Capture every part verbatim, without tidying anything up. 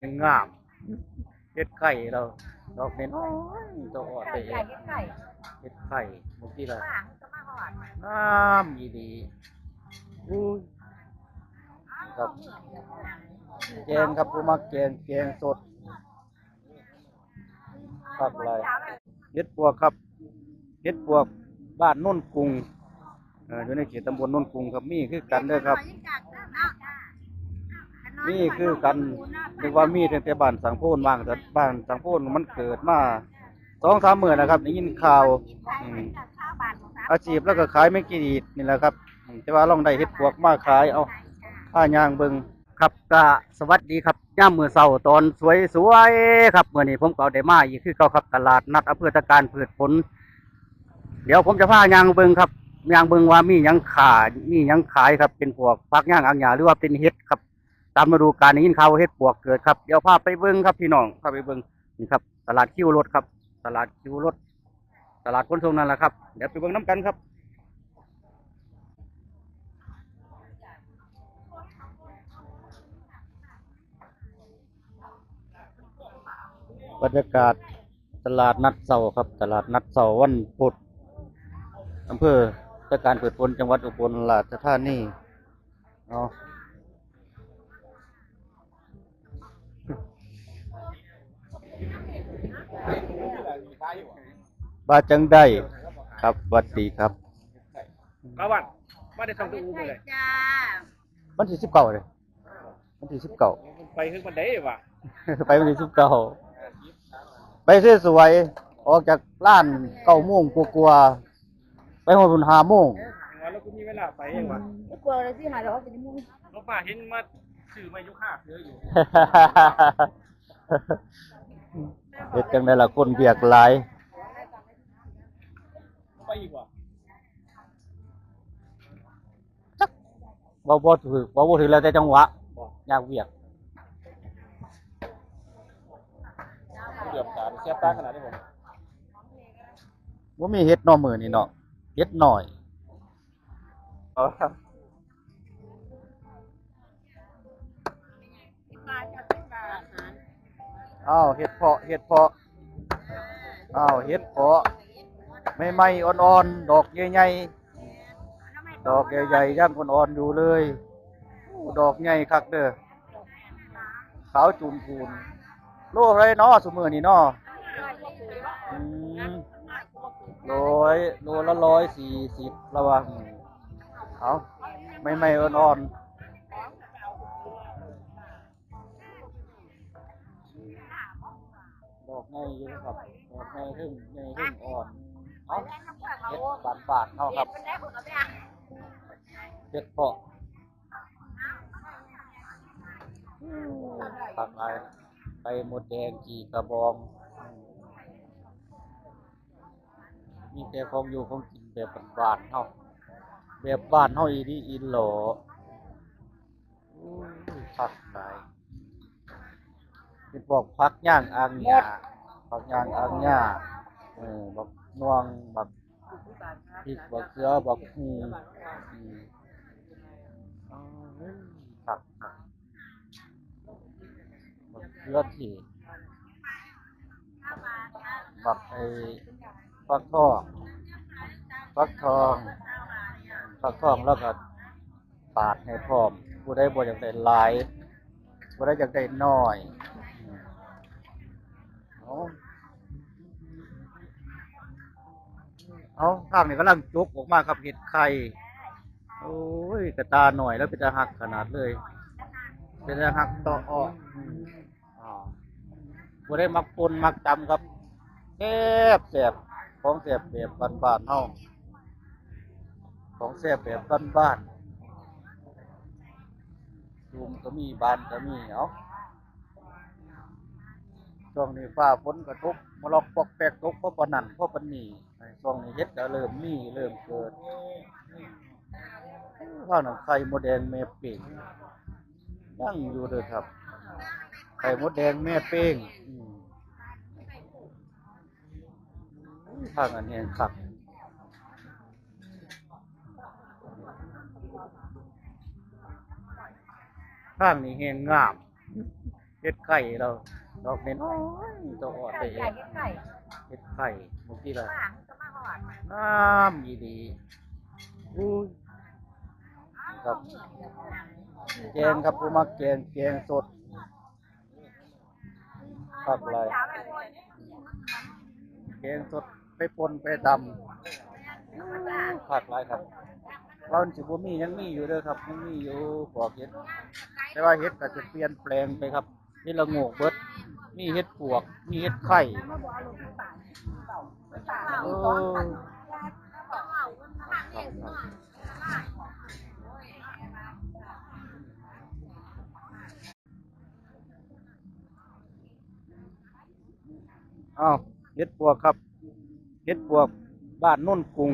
งาม เฮ็ดไข่เรา ดอกน้อยๆ ตัวอ่อนไปเอง เฮ็ดไข่เมื่อกี้ละ งามอีหลี อุ้ย ครับ แกงครับ ผู้มักแกง แกงสด ผักอะไร เห็ดปวกครับ เห็ดปวกบ้านโนนกรุง เอ่อ อยู่ในเขตตำบลโนนกรุงครับ มีคือกันเด้อครับ มีคือกัน นึกว่ามีตั้งแต่บ้านสังโพน บ้าน บ้านสังโพนมันเกิดมา สองสามมื้อแล้วครับ ได้ยินข่าว อืม อาชีพแล้วก็ขายไม่กี่ดีดนี่แหละครับ อืม แต่ว่าลองได้เห็ดปวกมาขาย เอา พาย่างเบิ่ง ครับ ก็สวัสดีครับ ยามมื้อเช้าตอนสวยๆ ครับ มื้อนี้ผมก็ได้มาอีกคือเก่าครับ ตลาดนัดอำเภอตะการพืชผล เดี๋ยวผมจะพาย่างเบิ่งครับ ย่างเบิ่งว่ามีหยังขาย มีหยังขายครับ เป็นพวกผักหญ้าอังหญ้า หรือว่าเป็นเห็ดครับ ตามฤดูกาล ได้ยินข่าวว่าเห็ดปวกเกิดครับ เดี๋ยวพาไปเบิ่งครับพี่น้อง พาไปเบิ่ง นี่ครับ ตลาดคิวรถครับ ตลาดคิวรถ ตลาดขนส่งนั่นแหละครับ เดี๋ยวไปเบิ่งนำกันครับ บรรยากาศตลาดนัดเช้าครับ ตลาดนัดเช้าวันพุธ อำเภอตะการพืชผล จังหวัดอุบลราชธานี เนาะ ว่าจั่งใดครับ หวัดดีครับ กะวัน มาได้ส่งตัวอูเลย จ้า วันที่สิบเก้าเลย วันที่สิบเก้า ไปคือวันใดวะ ไปวันที่สิบเก้า ไปสวยๆ ออกจากร้านเก้าโมงกว่าๆ ไปฮอดพุ้นห้าโมง แล้วกูมีเวลาไปยังวะ ไม่กลัวเลยสิ หาเดี๋ยวเขาไปในมุ้ง เขาป้าเห็นมาซื้อมาอยู่ค่าเสืออยู่ เฮ็ดจั่งใดล่ะ คนเวียกหลาย ไปอีกวะ เว้าบ่ถืก เว้าบ่ถืก แล้วแต่จังหวะ อยากเวียก เกือบตาเสียบตาขนาดนี้ผม บ่มีเห็ดเนาะมื้อนี้เนาะ เห็ดน้อย อ้าว เห็ดเผาะ เห็ดเผาะ อ้าว เห็ดเผาะ ใหม่ๆ อ่อนๆ ดอกใหญ่ๆ ดอกใหญ่ๆ ยังอ่อนๆ อยู่เลย โอ้ ดอกใหญ่คักเด้อ ขาวจูมพูน โลเท่าไหร่น้อซุมื้อนี้น้อ อืม ร้อย โลละร้อยสี่สิบ ละว่า อืม เอา ใหม่ๆ อ่อนๆ ดอกใหญ่อยู่ครับ ดอกใหญ่เทิงใหญ่เทิงอ่อน เอา เห็ดบานๆ เฮาครับ เห็ดเผาะ ผักอะไร ไข่มดแดง ขี้กระบอง มีแต่ของอยู่ของกินแบบบ้านๆ เฮา แบบบ้านเฮาอีหลีอีหลอ อู้ย ผักหลาย เป็นพวกผักหญ้าอ่างหญ้า ผักหญ้าอ่างหญ้า เออ บักม่วง บักพริก บักเขือ บักฮู อืม ผัก บักเขือเทศ บักไอ้ ฟักทอง ฟักทอง ฟักทอง แล้วก็ปาดให้พร้อม ผู้ใดบ่อยากได้หลาย ผู้ใดอยากได้น้อย เอา เอา ทางนี้กำลังจกออกมาครับ เห็ดไข่ โอ้ย กระต่าน้อยแล้วเป็นตาฮักขนาดเลย เป็นตาฮักต่ออ้อ อืม อ่า ผู้ใดมักป่นมักตำครับ แซ่บแซ่บ ของแซ่บแบบบ้านๆ เฮา ของแซ่บแบบบ้านๆ ตูมก็มี บานก็มี เอ้า ช่วงนี้ฟ้าฝนก็ตก มาลอกปอกแปกตก เพราะปานนั้น เพราะปานนี้ ช่วงนี้เห็ดก็เริ่มมี เริ่มเกิด ว่านั่นไข่มดแดงแม่เป้ง ยังอยู่เด้อครับ ไข่มดแดงแม่เป้ง อืม ทางอันแห่งคัก ทางนี้แห่งงาม เห็ดไข่เรา ดอกน้อยๆ ตัวอ่อน เห็ดไข่ เห็ดไข่ เห็ดไข่ เมื่อกี้ละ งามอีหลี อุ้ย ครับ แกงครับ ผู้มักแกง แกงสด ผักอะไร แกงสด ไปป่นไปดำ ผักหลายครับ เราสิบ่มี ยังมีอยู่เด้อครับ ยังมีอยู่ ปอกเห็ด แต่ว่าเห็ดก็จะเปลี่ยนแปลงไปครับ เห็ดละโงกเบิด มีเห็ดปวก มีเห็ดไข่ โอ้ ครับ ครับ อ้าว เห็ดปวกครับ เห็ดปวกบ้านโนนกุง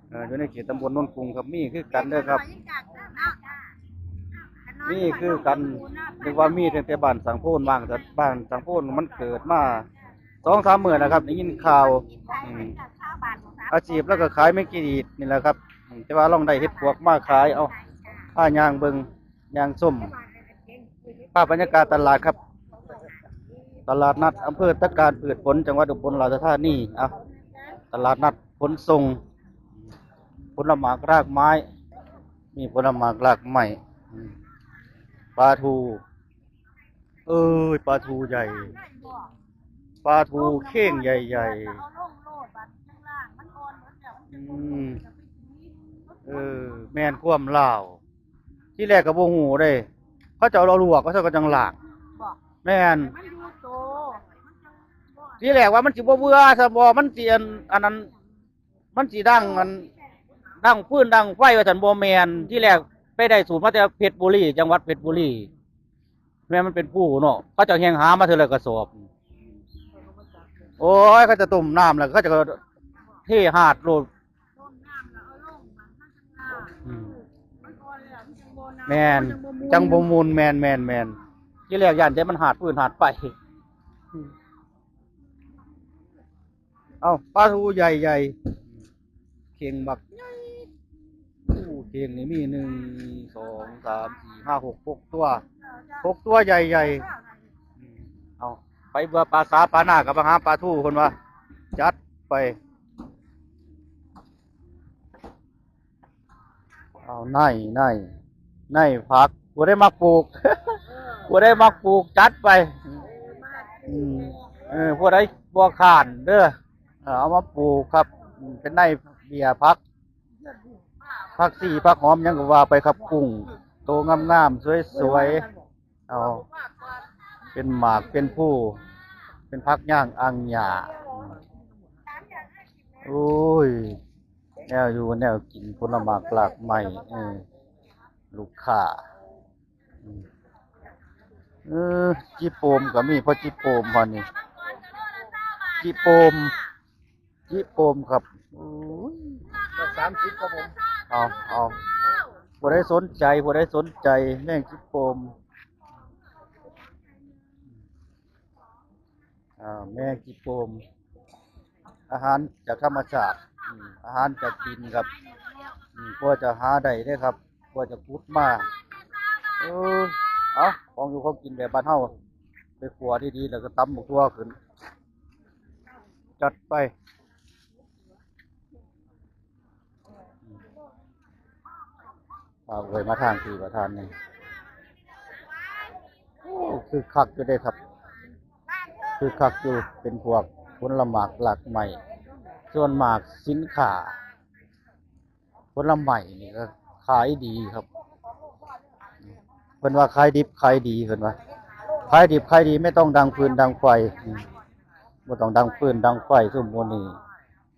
เอ่อ อยู่ในเขตตำบลโนนกุงครับ มีคือกันเด้อครับ มีคือกัน นึกว่ามีตั้งแต่บ้านสังโพน บ้าน บ้านสังโพนมันเกิดมาสองสามมื้อแล้วครับ ได้ยินข่าว อืม อาชีพแล้วก็ขายไม้กรีดนี่แหละครับ อืม แต่ว่าลองได้เห็ดปวกมาขาย เอา พาย่างเบิ่ง ย่างส้ม ภาพบรรยากาศตลาดครับ ตลาดนัดอำเภอตะการพืชผล จังหวัดอุบลราชธานี อ่ะ ตลาดนัดขนส่ง ผลหมากรากไม้ มีผลหมากรากไม้ อืม ปลาทู เอ้ย ปลาทูใหญ่ ปลาทูเข่งใหญ่ๆ อืม เออ แม่นความลาว ที่แรกก็บ่ฮู้เด้ เขาเจ้าเอาลวก เขาเจ้าก็จังล้าง บอก แม่น มันอยู่โต ที่แรกว่ามันสิบ่เบื่อซะบ่ มันสิอัน อันนั้น มันสิดังอัน ดังฟืนดังไฟว่าซั่น บ่แม่น ที่แรกไปได้สูตรมาแต่เพชรบุรี จังหวัดเพชรบุรี แม่นมันเป็นภูเนาะ เขาเจ้าแฮงหามาเทื่อละกระสอบ โอ้ย เขาจะต้มน้ำแล้วเขาจะเทหาดโลด อืม แม่น จังบ่มูน แม่น แม่น แม่น ที่แรกย่านแต่มันหาดฟืนหาดไฟ เอาปลาทูใหญ่ๆ เข่งบักใหญ่ โอ้ เข่งนี่มีหนึ่ง สอง สาม สี่ ห้า หก หกตัว หกตัวใหญ่ๆ อืม เอา ไปเบื่อปลาสาปลาหน้ากับมาหาปลาทูเพิ่นว่า จัดไป เอา ใน ใน ในผัก ผู้ใดมักปลูก ผู้ใดมักปลูก จัดไป อืม เออ ผู้ใดบ่ค้านเด้อ เออ เอามาปลูกครับ อืม เป็นในเบี้ยผัก ผักชี ผักหอม หยังก็ว่าไปครับ กุ้ง โตงามๆ สวยๆ เอา เป็นหมาก เป็นภู เป็นผักย่างอ่างหญ้า โอ้ย แนวอยู่แนวกิน ผลหมากรากไม้ เออ ลูกค้า อืม เออ จิโปมก็มี พอจิโปมพอนี่ จิโปม จิโปมครับ โอ้ย สามสิบครับผม เอา เอา ผู้ใดสนใจ ผู้ใดสนใจ แมงจิโปม อ่า แมงจิโปม อาหารจากธรรมชาติ อืม อาหารจากดินครับ อืม พอจะหาได้เด้อครับ พอจะขุดมา เออ เอา ของอยู่ของกินแบบบ้านเฮา ไปขั่วดีๆ แล้วก็ตำบักถั่วขึ้น จัดไป ฝากไว้มาทางพี่ประธานนี่ โอ้ คึกคักอยู่เด้ครับ คึกคักอยู่ เป็นพวกผลหมากรากไม้ ส่วนมากสินค้าผลไม้นี่ก็ขายดีครับ เพิ่นว่าขายดิบขายดี เพิ่นว่าขายดิบขายดี ไม่ต้องดังฟืนดังไฟ อืม บ่ต้องดังฟืนดังไฟ ซุมื้อนี้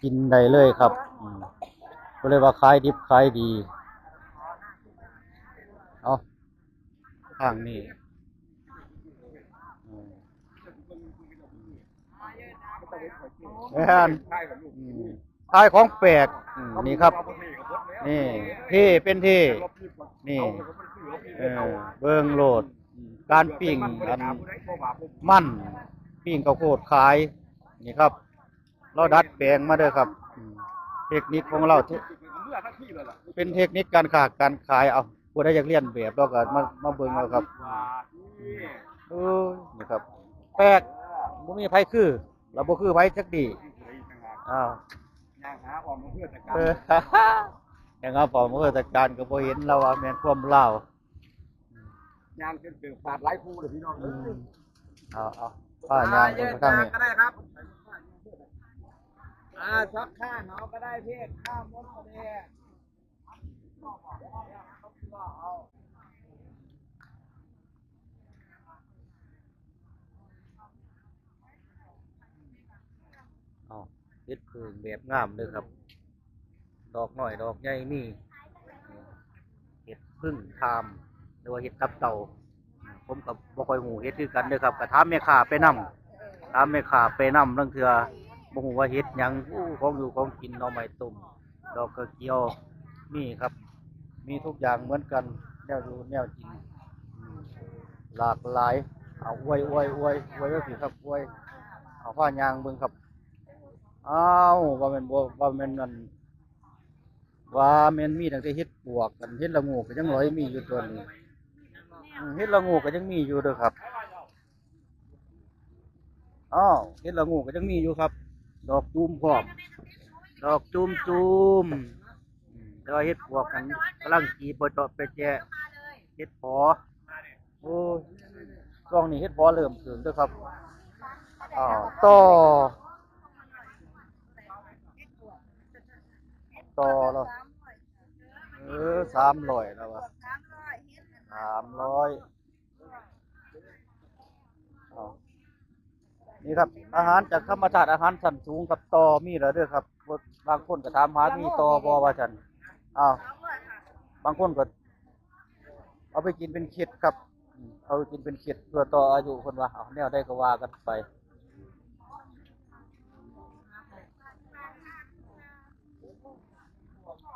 กินได้เลยครับ อืม ก็เลยว่าขายดิบขายดี เอา ทางนี้ อืม แม่น อืม ขายของแปลก อืม นี่ครับ นี่ เท่เป็นเท่ นี่ เออ เบิ่งโลด อืม การปิ้งอันมัน ปิ้งข้าวโพดขาย นี่ครับ เราดัดแปลงมาเด้อครับ อืม เทคนิคของเรา เป็นเทคนิคการค้าการขาย เอา ผู้ใดอยากเลียนแบบ เราก็มา มาเบิ่งเอาครับ อืม เอ้ย นี่ครับ แปลก บ่มีไผคือ เราบ่คือไผจักดี อ้าว ย่างหาออมมาเพื่อจัดการ เออ ย่างหาออมมาเพื่อจัดการ ก็บ่เห็น เราว่าแม่นความลาว ย่างจนเกือบขาดหลายคู่เลยพี่น้อง อืม เอา เอา ผ้ายาง อ่า ไปทางนี้ แยกทางก็ได้ครับ อ่า ชักข้างเอาก็ได้พี่ ข้ามมดแดง เอา เห็ดเผิ่งแบบงามเลยครับ ดอกน้อยดอกใหญ่มี เห็ดผึ้งทาม หรือว่าเห็ดตับเต่า ผมก็บ่ค่อยฮู้เห็ดคือกันเด้อครับ ก็ถามแม่ค้าไปนำ ถามแม่ค้าไปนำ ลางเทื่อบ่ฮู้ว่าเห็ดหยัง อู้ ของอยู่ของกิน หน่อไม้ต้ม ดอกกระเจียว มีครับ มีทุกอย่างเหมือนกัน แนวอยู่แนวกิน อืม หลากหลาย เอา อวย อวย อวย อวยไว้สิครับ อวย เอา ผ้ายางเบิ่งครับ อ้าว ว่าแม่นบ่ ว่าแม่นนั่น ว่าแม่นมีตั้งแต่เห็ดปวก อันเห็ดละโงกก็ยังลอยมีอยู่ตัวนี้ อืม เห็ดละโงกก็ยังมีอยู่เด้อครับ อ้าว เห็ดละโงกก็ยังมีอยู่ครับ ดอกจูมพร้อม ดอกจูมจูม อืม แต่ว่าเห็ดปวกกันกำลังจีบบ่เจาะไปแจะ เห็ดผอ โอ้ย ช่วงนี้เห็ดผอเริ่มขึ้นเด้อครับ อ้าว ต่อ ต่อแล้ว เออ สามร้อยแล้ววะ สามร้อย อ้าว นี่ครับ อาหารจากธรรมชาติ อาหารชั้นสูงครับ ต่อมีแล้วเด้อครับ บางคนก็ถามหามีต่อบ่ว่าซั่น อ้าว บางคนก็เอาไปกินเป็นเข็ดครับ อืม เอาไปกินเป็นเข็ดเพื่อต่ออายุเพิ่นว่า เอาแนวใดก็ว่ากันไป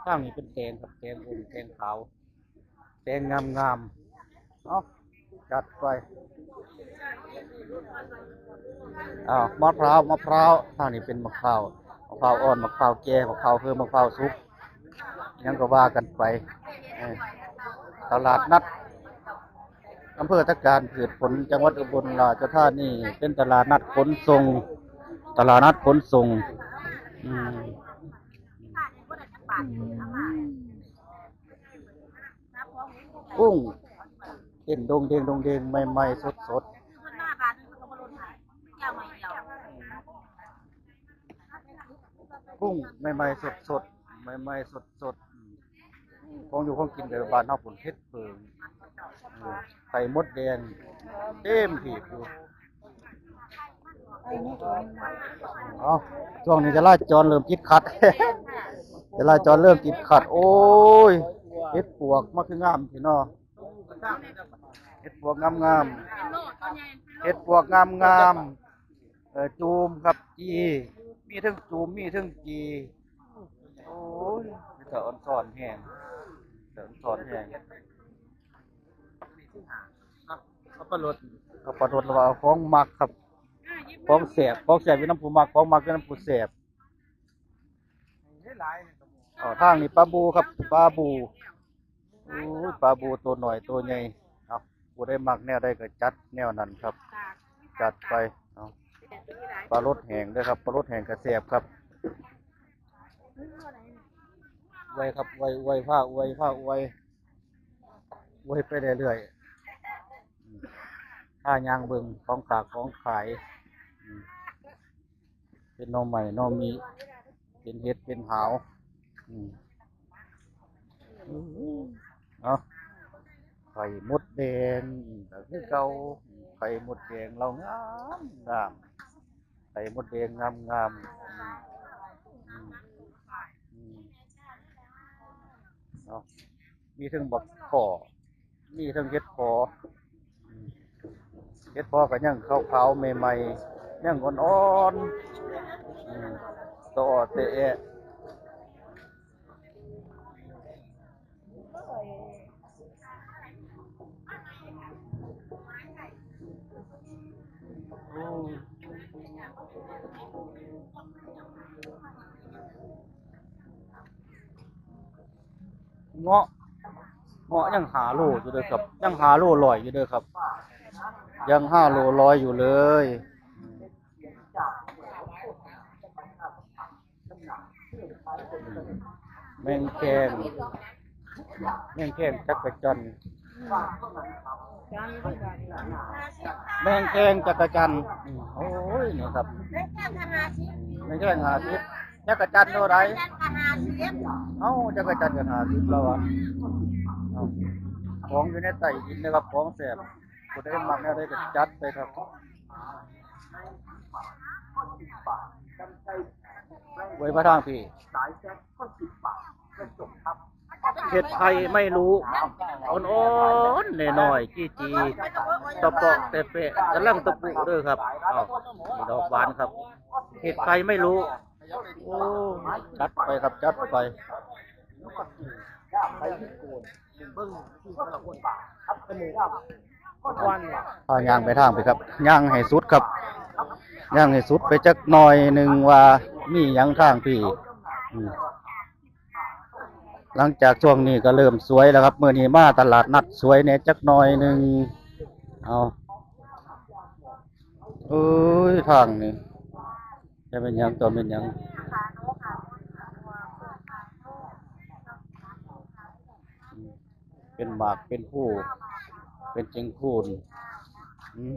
ทางนี้เป็นแตงครับ แตงอ่อน แตงขาว แตงงามๆ เอา จัดไป อ้าว มะพร้าว มะพร้าว ทางนี้เป็นมะพร้าว มะพร้าวอ่อน มะพร้าวแก่ มะพร้าวเพิ่ม มะพร้าวสุก หยังก็ว่ากันไป เออ ตลาดนัดอำเภอตะการพืชผลจังหวัดอุบลราชธานี เป็นตลาดนัดขนส่ง ตลาดนัดขนส่ง อืม กุ้ง เต้นโดงเดงโดงเดง ใหม่ๆ สดๆ กุ้งใหม่ๆ สดๆ ใหม่ๆ สดๆ อืม ของอยู่ของกินแบบบ้านเฮาพุ้น เห็ดเผิ่ง อืม ไข่มดแดง เต็มที่อยู่ เอา ช่วงนี้จราจรเริ่มติดขัด จราจรเริ่มติดขัด โอ้ย เห็ดปวกมาคืองามแท้เนาะ เห็ดปวกงามๆ เห็ดปวกงามๆ เอ่อ จูมครับ จี มีทั้งจูม มีทั้งจี โอ้ย แต่อ่อนซ่อนแฮง แต่อ่อนซ่อนแฮง เอาปลาโลด เอาปลาโลด แล้วว่าเอาของมักครับ ของแซ่บ ของแซ่บอยู่นำผู้มัก ของมักอยู่นำผู้แซ่บ อ๋อ ทางนี้ปลาบูครับ ปลาบู โอ้ย ปลาบูตัวน้อยตัวใหญ่ เอา ผู้ใดมักแนวใดก็จัดแนวนั้นครับ จัดไป เอา ปลาโลดแห้งเด้อครับ ปลาโลดแห้งก็แซ่บครับ อวยครับ อวย อวย ผ้าอวย ผ้าอวย อวยไปเรื่อยๆ ผ้ายางเบิ่งของฝากของขาย อืม เป็นหน่อไม้หน่อมี เป็นเห็ดเป็นหาว อืม เอา ไข่มดแดง อืม ก็คือเก่า ไข่มดแดงเรางามงาม ไข่มดแดงงามงาม อืม อืม อืม เอา มีทั้งบักข้อ มีทั้งเห็ดผอ อืม เห็ดผอก็ยังขาวๆ ใหม่ๆ ยังอ่อนๆ อืม ตะอ่อแตะแอะ โอ้ เงาะ เงาะยังห้าโลอยู่เด้อครับ ยังห้าโลร้อยอยู่เด้อครับ ยังห้าโลร้อยอยู่เลย แมงแคง แมงแคงจักจั่น แมงแคงจักจั่น อืม โอ้ย นี่ครับ แมงแคงห้าสิบ จักจั่นเท่าไหร่ เอ้า จักจั่นก็ห้าสิบแล้วอะ เอ้า ของอยู่ในใต้ดินนะครับ ของแซ่บ ผู้ใดมักแนวใดก็จัดไปครับ ไว้มาทางพี่ เห็ดใครไม่รู้ อ่อนๆ น้อยๆ จีจีๆ ตะเปาะแตะเปะ กำลังตะปุเด้อครับ เอ้า มีดอกบานครับ เห็ดใครไม่รู้ โอ้ จัดไปครับ จัดไป พาย่างไปทางพี่ครับ ย่างให้สุดครับ ย่างให้สุดไปจักหน่อยหนึ่งว่ามีหยังทางพี่ อืม หลังจากช่วงนี้ก็เริ่มสวยแล้วครับ มื้อนี้มาตลาดนัดสวยแหน่จักหน่อยหนึ่ง เอา เอ้ย ทางนี้ จะเป็นหยัง ตัวเป็นหยัง เป็นหมาก เป็นภู เป็นเจงคูน อืม